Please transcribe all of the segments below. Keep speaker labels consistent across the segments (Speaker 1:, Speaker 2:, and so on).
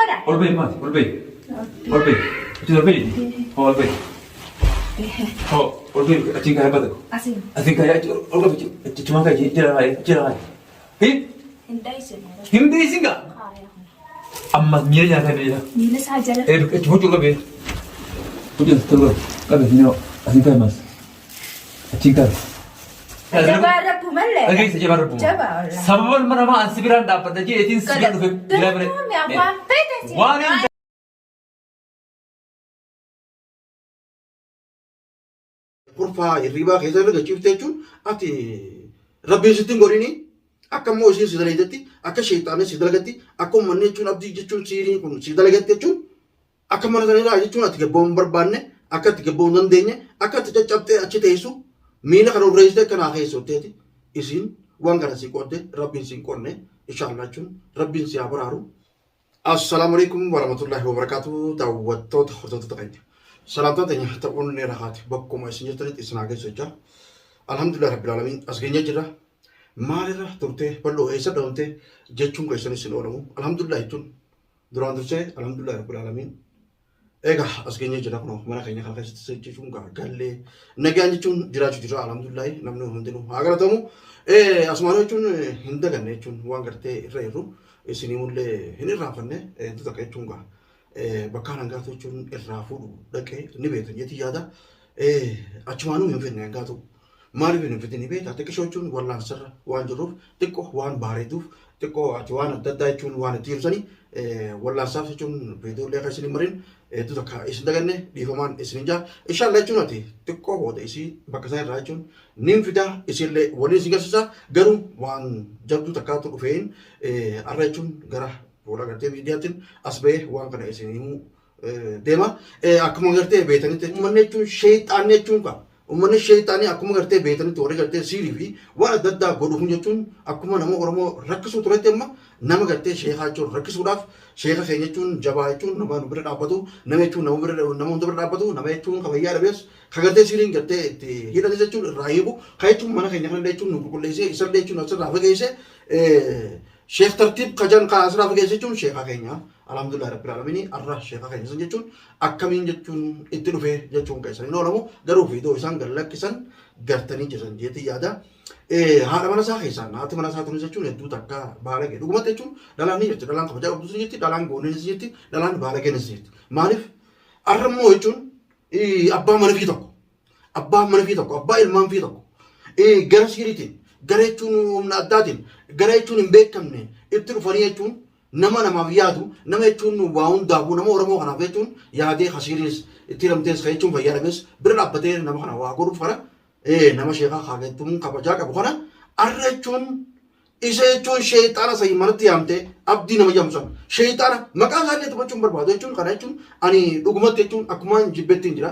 Speaker 1: godha.
Speaker 2: Ol bahi maati ol bahi. Ol bahi. Achiin ol bahi. Hoo ol bahi. Hoo ol bahi achiin kaayee bata.
Speaker 1: Asiin.
Speaker 2: Asiin kaayee achi ol qabi achumaan kaayee jala kaayee jala kaayee. Hin
Speaker 1: Hin daysin.
Speaker 2: hin deessin gaa.
Speaker 1: Kaaya kun.
Speaker 2: Amma miila jala kaayee miila.
Speaker 1: Miila isaa jala.
Speaker 2: Ee achi huccuu qabee. Huccuu qabe qabe asiin kaayee maas. Achiin kaayee.
Speaker 1: Jabaa rabbu malee.
Speaker 2: Dhageessa jabaa rabbu.
Speaker 1: Jabaa wallaahi.
Speaker 2: Sababa ilma namaa an si biraan dhaabbadha jeetiin si bira dhufe jira bira.
Speaker 1: Galatoomii abbaan fedhe si.
Speaker 2: Waan hin
Speaker 3: Kurfaa hirribaa keessa irra gachiifte jechuun ati rabbiin sitti hin godhini akka immoo isiin si dalagdetti akka sheexaanni si dalagatti akka uummanni jechuun abdii jechuun siiriin kun si dalagatti jechuun Akka mana sana irraa jechuun ati gabba'uu hin barbaanne, akka itti gabba'uu hin dandeenye, akka itti caccabxee achi teessu, miila kana urreessitee akka naa keessu jetteeti isiin waan kana sii qoodde rabbiin siin qoodne inshaallah jechuun rabbiin si haa baraaru. Assalaamu alaikum warahmatullahi wabarakatuh daawwattoota hordoftoota keenya. Salaamtaan teenya ta'uun ni rakaati bakkuma isin jirtanitti isin haa geessu jecha. Alhamdulillah rabbil alamin as geenyee jirra. Maalirra turtee bal'oo eessa dhabamtee jechuun keessan isin oolamu. Alhamdulillah jechuun Duraan dursee alhamdulillah rabbil aalamiin. Egaa as geenyee jira kunoo mana keenya kana keessatti jechuun gaa gallee nagaan jechuun jiraachuu jira alhamdulillah namni hundinuu haa galatamu. Asumaanuu jechuun hin daganne jechuun waan gartee irra jirru isinii mullee hin irraanfanne hedduu takka jechuun gaa bakkaan hangaatu jechuun irraa fuudhu dhaqee ni beektan jeetii yaada. Achumaanuu hin fedne hangaatu. Maaliif hin fidini beektaa xiqqishoo jechuun wallaansarra waan jirruuf xiqqoo waan baareeduuf xiqqoo ati waan adda addaa jechuun waan itti jiru sani wallaansaaf jechuun viidiyoolee akka isin hin marin hedduu takka isin daganne dhiifamaan isin hin jaa inshaallah jechuun ati xiqqoo booda isii bakka isaan irraa jechuun nin fidaa isinillee waliin isin garsiisa garuu waan jabduu takkaatu dhufeen arra jechuun gara fuula gartee miidiyaatiin as ba'ee waan kana isin himuu deema. Akkuma gartee beetanitti uummanni jechuun sheexaanni jechuun kaa uummanni sheexaanii akkuma gartee beetanitti warri gartee siirii fi waan adda addaa godhu kun jechuun akkuma nama Oromoo rakkisuu turetti amma nama gartee sheekaa jechuun rakkisuudhaaf sheeka keenya jechuun jabaa jechuun nama nu bira dhaabbatu nama jechuun nama bira nama hunda bira dhaabbatu nama jechuun kabajaa dhabees ka gartee siiriin gartee itti hidhates jechuun irraa hiiku ka jechuun mana keenya kanallee jechuun nu qulqulleessee isallee jechuun asirraa fageessee Sheekh Tartiib kajan kan asirraa fageesse jechuun sheekha keenya alhamdulillah rabbil alamin arra sheekha keenya san jechuun akkamiin jechuun itti dhufe jechuun keessan hin oolamu garuu viidiyoo isaan gad lakkisan gartanii jiran jeetii yaada. Haadha mana isaa keessaan haati mana isaa tunis jechuun hedduu takka baalagee dhugumatti jechuun dhalaan ni jirti dhalaan kabajaa qabdus ni jirti dhalaan gooneenis ni jirti dhalaan baalageenis ni jirti maaliif arra immoo jechuun abbaa mana fi tokko abbaa mana fi tokko abbaa ilmaan fi tokko gara siiriitiin gara jechuun humna addaatiin gara jechuun hin beekamne itti dhufanii jechuun nama namaaf yaadu nama jechuun waa hundaafuu nama Oromoo kanaaf jechuun yaadee kasiiriis itti hidhamtees ka jechuun fayyaa dhabees bira dhaabbatee nama kana waa godhuuf kana nama sheekaa kaagettuun kabajaa qabu kana arra jechuun Isa jechuun sheeyxaana sahi manatti yaamtee abdii nama jedhamu san sheeyxaana maqaa isaallee tufachuun barbaadu jechuun kana jechuun ani dhugumatti jechuun akkumaan jibbetti hin jira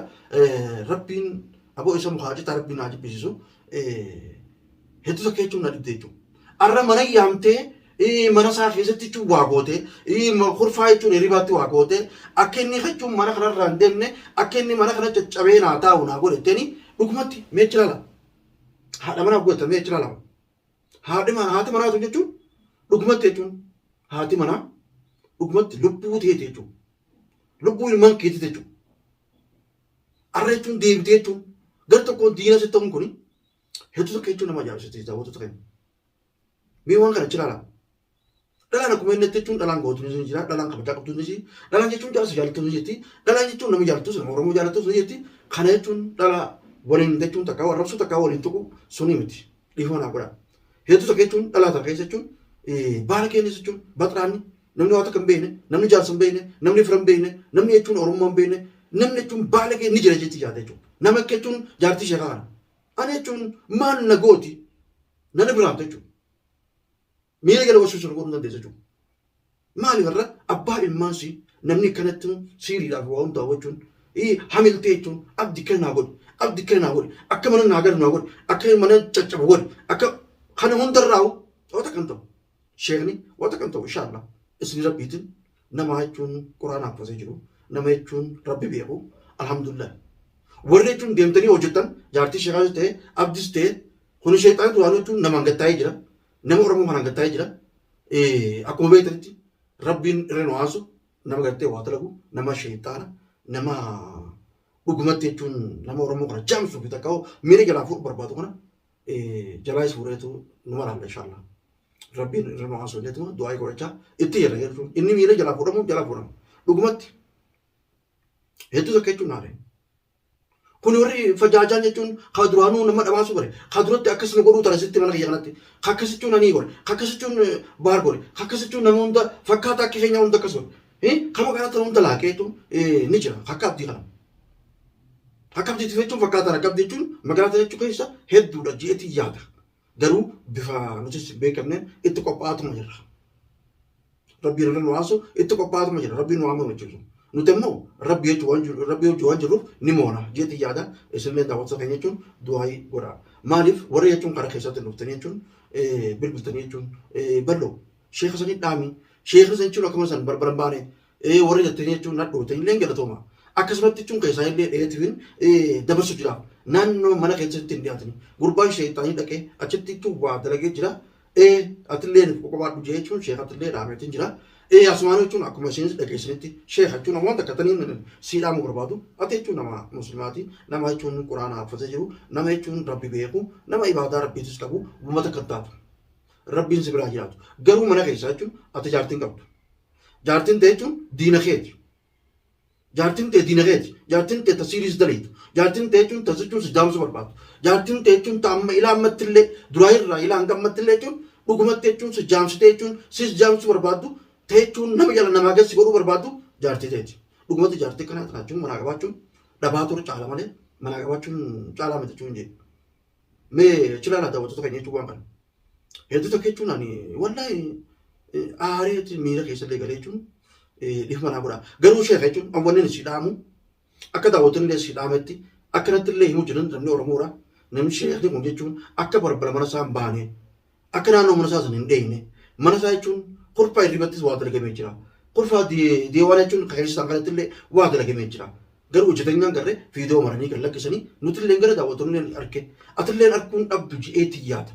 Speaker 3: rabbiin aboo isa mukaa citaa rabbiin haa jibbisiisu hedduu takka jechuun na dhibde jechuun arra mana yaamtee mana isaa keessatti jechuun waa gootee kurfaa jechuun hiribaatti waa gootee akka inni jechuun mana kanarraa hin deemne akka inni mana kana caccabee naa taa'u naa godhetteeni dhugumatti mee achi ilaala haadha manaa godhata mee achi ilaala. Haadhi manaa haati manaa tun jechuun dhugumatti jechuun haati manaa dhugumatti lubbuu teeti jechuun lubbuu ilmaan keetii jechuun arra jechuun deebitee jechuun gar tokkoon diina sitti ta'uun kuni hedduu tokko jechuun nama ajaa'ibsiisa daawwattoota keenya. Mee waan kana achi ilaalaa. Dhalaan akkuma inni jechuun dhalaan gootuun ni jira, dhalaan kabajaa qabduun ni jira, dhalaan jechuun jaarsa jaallattuun ni jirti, dhalaan jechuun nama jaallattus nama Oromoo jaallattus ni jirti. Kana jechuun dhala waliin jechuun takkaa warrabsuu takkaa waliin tuqu sunii miti. Dhiifama naa godhaa. Hedduu takka jechuun dhalaa takka keessa jechuun baala keenyas jechuun baxraanni namni waa takka hin beekne, namni jaarsa hin beekne, namni fira hin beekne, namni jechuun Oromummaa hin beekne, namni jechuun baala kee ni jira jetti jaata jechuudha. Nama akka jechuun jaartii sheekaa kana. Ani jechuun maal na gooti nana biraamta jechuudha. Miira jala wasuusu godhuu hin dandeessu jechuudha. Maaliif irra abbaa ilmaan sii namni akkanatti siiriidhaaf waa hundaa gochuun hamiltee jechuun abdi kana naa godhi abdi kana naa godhi akka mana naa galu naa godhi akka mana caccabu godhi akka kana hundarraa wanta kan ta'u sheekni wanta kan ta'u inshaallah isin rabbiitiin nama jechuun quraana haffasee jiru nama jechuun rabbi beeku alhamdulillah warri jechuun deemtanii hojjettan jaartii sheekaas ta'e abdis ta'e kuni sheexaana duraanuu jechuun namaan gattaa'ee jira Nama Oromoo kanaan gattaa'ee jira. Akkuma beektanitti rabbiin irra nu haasu. Nama gartee waa dalagu, nama sheexaana, nama dhugumatti jechuun nama Oromoo kana jaamsuu fi takka miira jalaa fuudhu barbaadu kana jalaayis fuudheetu numa laalla inshaallah. Rabbiin irra nu haasoo jeetuma du'aa godhachaa itti jira jechuun inni miira jalaa fuudhamu jalaa fuudhama. Dhugumatti hedduu takka jechuun naare. Kun warri fajaajaan jechuun ka duraanuu nama dhamaasuu bare ka duratti akkas nu godhuu tana sitti mana kiyya kanatti ka akkas jechuun anii godhe ka akkas jechuun baar godhe ka akkas jechuun nama hunda fakkaata akka keenya hunda akkas godhe ka magaalaa tana hunda laaqeetu ni jira ka akka abdii kana. Akka abdiitti jechuun fakkaataan akka abdii jechuun magaalaa tana jechuu keessa hedduudha jeetii yaada. Garuu bifa nutis hin beekamneen itti qophaa'atuma jirra. Rabbiin irra nu haasu itti qophaa'atuma jira. Rabbiin nu haa mormachiisu. Nuti immoo Rabbi jechuun waan jiru Rabbi wajjin waan jirruuf ni moona jeetii yaada isinillee daawwattoota keenya jechuun du'aayii godhaa. Maaliif warri jechuun karaa keessatti dhuftanii jechuun bilbiltanii jechuun bal'oo sheeka sanii dhaami sheekni san jechuun akkuma san barbaran baane warri jettanii jechuun nadhootanii illee galatooma. Akkasumatti jechuun keessaa illee dheetifin dabarsu jira. Naannoo mana keessatti hin dhiyaatani. Gurbaan sheexaanii dhaqee achitti jechuun waa dalagee jira. Atillee nuuf qoqobaadhu jee jechuun sheekatillee dhaameetiin jira. Asumaan jechuun akkuma isinis dhageessanitti sheeka jechuun waan takka taniin sii dhaamuu barbaadu. Ati jechuun nama muslimaati. Nama jechuun quraana haffatee jiru. Nama jechuun rabbi beeku. Nama ibaadaa rabbiitis qabu. Uummata kan taatu. Rabbiin si biraa jiraatu. Garuu mana keessaa jechuun ati jaartiin qabdu. Jaartiin ta'e jechuun diina keeti. Jaartiin ta'e diina keeti. Jaartiin ta'e ta siiriis daleetu. Jaartiin ta'e jechuun ta jechuun si jaamsu barbaadu. Jaartiin ta'e jechuun ta amma ilaa ammatti illee duraa irraa ilaa hanga ammatti illee jechuun dhugumatti jechuun si jaamsitee jechuun sis jaamsu barbaaddu ta'e jechuun nama jala namaa gadi si godhuu barbaaddu jaartii ta'eeti. Dhugumatti jaartii kanaa tana jechuun manaa qabaachuun dhabaa ture caala malee manaa qabaachuun caalaa miti jechuun jedhu. Mee chilaalaa daawwattoota keenya jechuun waan kana. Hedduu takka jechuun ani wallaahi aareeti miira keessallee galee jechuun dhiifama naa godha. Garuu sheeka jechuun awwanni si dhaamu akka daawwattoonni illee si dhaametti akkanatti illee himuu jiran namni Oromoodha. Namni sheekni kun jechuun akka balbala mana isaa hin baane akka naannoo mana isaa san hin dheeyne mana isaa jechuun kurfaa hirribattis waa dalagamee jira. Kurfaa deewaan jechuun keessa isaan kanatti illee waa dalagamee jira. Garuu hojjetanyaan garree viidiyoo maranii gad lakkisanii nutillee gara daawwattoonni illee arke atillee arguun dhabdu ji'eetti yaada.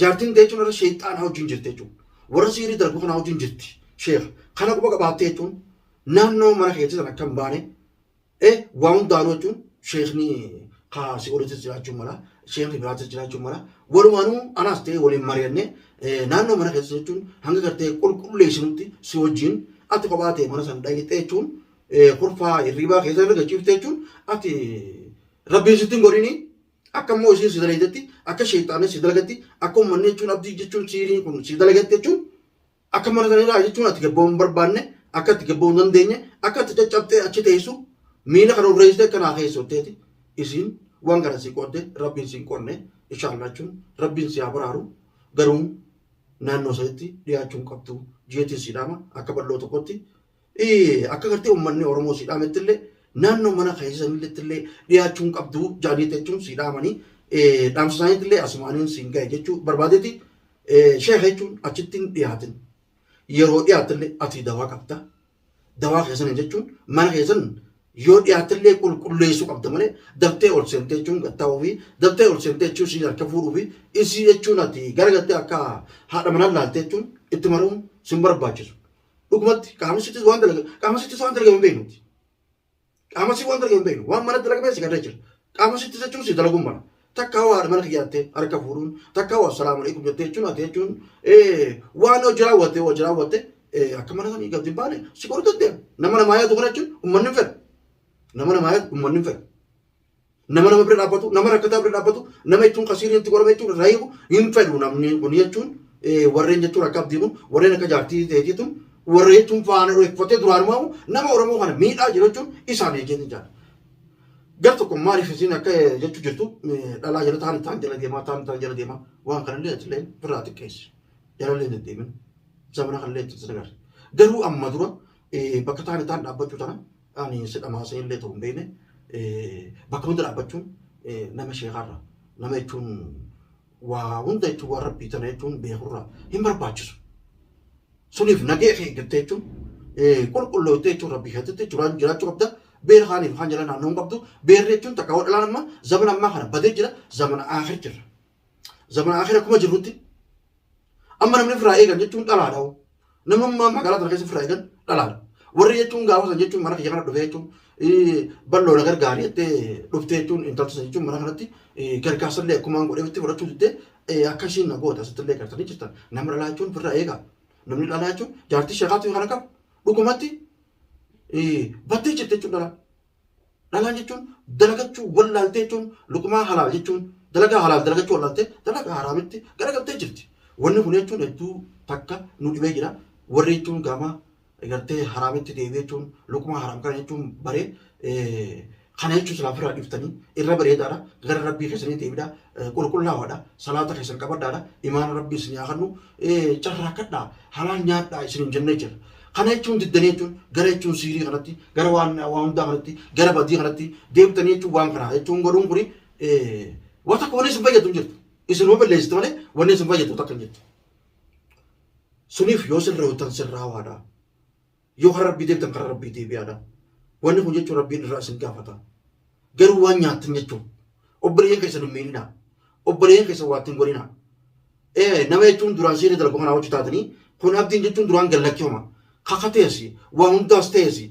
Speaker 3: Jaartiin ta'e jechuun irra sheexxaanaa wajjin jirti jechuudha. Warra siirii darbu kanaa wajjin jirti sheekha. Kana quba qabaattee jechuun naannoo mana keetii sana akka hin baane waa hundaanuu jechuun sheekni kaasii olittis jiraachuu mala sheekni biraattis jiraachuu mala walumaanuu anaas ta'e waliin mari'annee naannoo mana keessa jechuun hanga gartee qulqulleessinutti si wajjin ati kophaa ta'e mana sana dhaqxee jechuun kurfaa hirribaa keessa irra gachiifte jechuun ati rabbiin sitti hin godhini akka immoo isiin si dalagdetti akka sheexaanni si dalagatti akka uummanni jechuun abdii jechuun siiriin kun si dalagatti jechuun akka mana sanirraa jechuun ati gabba'uu hin barbaanne akka ati gabba'uu hin dandeenye akka ati caccabxee achi teessu miila kana urreessitee akka naa keessotteeti isiin waan kana si qoodde rabbiin si hin qoodne inshaallah jechuun rabbiin si haa baraaru garuu naannoo sanitti dhiyaachuu hin qabdu jeetiin si dhaama akka bal'oo tokkotti Akka gartee uummanni Oromoo si dhaametti illee naannoo mana keessanitti illee dhiyaachuu hin qabdu jaanii jechuun si dhaamanii dhaamsa isaaniitti illee asumaaniin siin gahe jechuu barbaadeeti. Sheekha jechuun achitti hin dhiyaatin. Yeroo dhiyaatte illee ati dawaa qabda. Dawaa keessan jechuun mana keessan yoo dhiyaatte illee qulqulleessuu qabda malee daftee ol seentee jechuun gattaa'uu fi daftee ol seentee jechuun isii harka fuudhuu fi isii jechuun ati garagaltee akka haadha manaa laaltee jechuun itti maruun sin barbaachisu. Dhugumatti qaama sittis waan dalaga qaama sittis waan dalagame hin beeknuti. Qaama si waan dalagame hin beeknu waan mana dalagame si garree jira. Qaama sittis jechuun si dalaguun mala. Takka waa mana kiyyaattee harka fuudhuun takka waa salaamu alaikum jettee jechuun ati jechuun waan hojii raawwatte hojii raawwatte akka mana sanii gadi hin baane si godhuu dandeenya. Nama namaa yaadu kana jechuun uummanni hin fedhu. Nama namaa yaadu uummanni hin fedhu. Nama nama bira dhaabbatu, nama rakkataa bira dhaabbatu, nama jechuun kasiiriin itti godhame jechuun irraa hiiku hin fedhu namni kun jechuun warreen jechuun akka abdii kun warreen akka jaartii ta'eetii tun warra jechuun faana dhooffatee duraanumaa nama Oromoo kana miidhaa jiru jechuun isaan eeggee jaala. Gar tokko maaliif isin akka jechuu jirtu dhalaa jala ta'an ta'an jala deemaa ta'an ta'an jala deemaa waan kanallee atillee birraa xiqqeessi. Jalallee hin deddeemin. Zamana kanallee itti agarra. Garuu amma dura bakka ta'an ta'an dhaabbachuu tana ani si dhamaasee illee ta'u hin beekne bakka hunda dhaabbachuun nama sheekaarra nama jechuun waa hunda jechuun waan rabbii tana jechuun beekurraa hin barbaachisu. Suniif nagee kee eeggattee jechuun qulqullooftee jechuun rabbii keetitti jiraan jiraachuu qabda. Beera kaaniif kaan jala naannoo hin qabdu. Beerri jechuun takka hoo dhalaan amma zamana ammaa kana badee jira zamana aakhir jira. Zamana aakhir akkuma jirrutti amma namni firaa eegan jechuun dhalaadha. Namni ammaa magaalaa tana keessa firaa eegan dhalaadha. Warri jechuun gaafa san jechuun mana kiyya kana dhufee jechuun bal'oo na gargaari jettee dhuftee jechuun intalti san jechuun mana kanatti gargaarsa illee akkumaan godheefitti fudhachuu diddee akka isiin na goote asitti illee gartanii jirtan. Nama dhalaa jechuun firraa eegaa. Namni dhalaa jechuun jaartii sheekaatu kana qaba. Dhugumatti battee jirti jechuun dhalaan. Dhalaan jechuun dalagachuu wallaaltee jechuun luqmaa halaal jechuun dalagaa halaal dalagachuu wallaaltee dalagaa haraamitti garagaltee jirti. Wanni kun jechuun hedduu takka nu dhibee jira. Warri jechuun gama gartee haraamitti deebi'ee jechuun luqmaa haraam kana jechuun baree kana jechuun silaa ofirraa dhiiftanii irra bareedaadha. Gara rabbii keessanii deebiidha. Qulqullaawaadha. Salaata keessan qabadhaadha. Imaana rabbii isin haa kennu. Carraaqqadhaa. Halaal nyaadhaa isin hin jennee jira. Kana jechuun diddanii jechuun gara jechuun siirii kanatti gara waan waan hundaa kanatti gara badii kanatti deemtanii jechuun waan kana jechuun godhuun kuni waan takka wanni isin fayyadu hin jirtu. Isinuma balleessite malee wanni isin fayyadu takka hin jirtu. Suniif yoo sirreewtan sirraawaadha. Yoo karaa rabbii deemtan karaa rabbii deebi'aadha. Wanni kun jechuun rabbiin irraa isin gaafata. Garuu waan nyaattan jechuun obboleeyyan keessan hin miidhinaa. Obboleeyyan keessan waa ittiin godhinaa. Ee nama jechuun duraan siirri dalagu kanaa hojii taatanii kun abdiin jechuun duraan gallakkifama. Kakateesi waa hundaas ta'eesi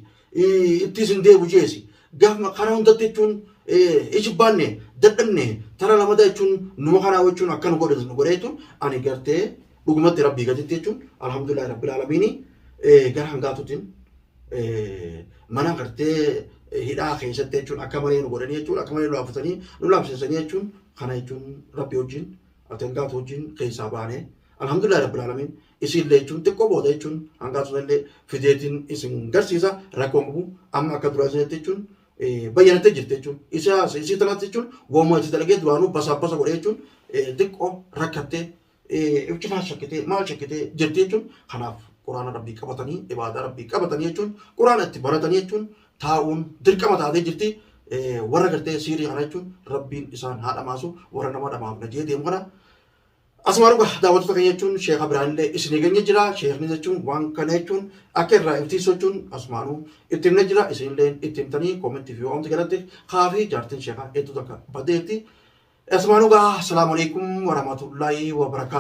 Speaker 3: itti isin deebu jeesi gaafuma karaa hundatti jechuun iji baanne dadhabne tara lamada jechuun numa kanaa jechuun akka nu godhe nu godhe jechuun ani gartee dhugumatti rabbii gaditti jechuun alhamdulillahi rabbil aalamiini gara hangaatuutiin mana gartee hidhaa keessatti jechuun akka malee nu godhanii jechuun akka malee nu laafatanii nu laafsisanii jechuun kana jechuun rabbii wajjin ati hangaatu wajjin keessaa baanee alhamdulillahi rabbil aalamiin isiillee jechuun xiqqoo booda jechuun hangaatu illee fideetiin isin garsiisa rakkoon qabu amma akka duraa isinitti jechuun bayyanattee jirti jechuun isa isii tanaatti jechuun waamuma itti dalagee duraanuu basaa basa godhee jechuun xiqqoo rakkattee ibcitaa shakkitee maal shakkitee jirti jechuun kanaaf quraana rabbii qabatanii ibaadaa rabbii qabatanii jechuun quraana itti baratanii jechuun taa'uun dirqama taatee jirti. Warra gartee siirii kana jechuun rabbiin isaan haa dhamaasu warra nama dhamaaf najee deemu kana. Asuma dhuga daawwattoota keenya jechuun sheekha biraanillee isin eeganye jira. Sheekni jechuun waan kana jechuun akka irraa ibtiisu jechuun asumaanuu itti himne jira. Isinillee itti himtanii koomentii fi waamti galatti kaafii jaartiin sheekhaa hedduu takka badeetti. Asuma dhugaa asalaamu alaikum warahmatullaahi wabarakaatu.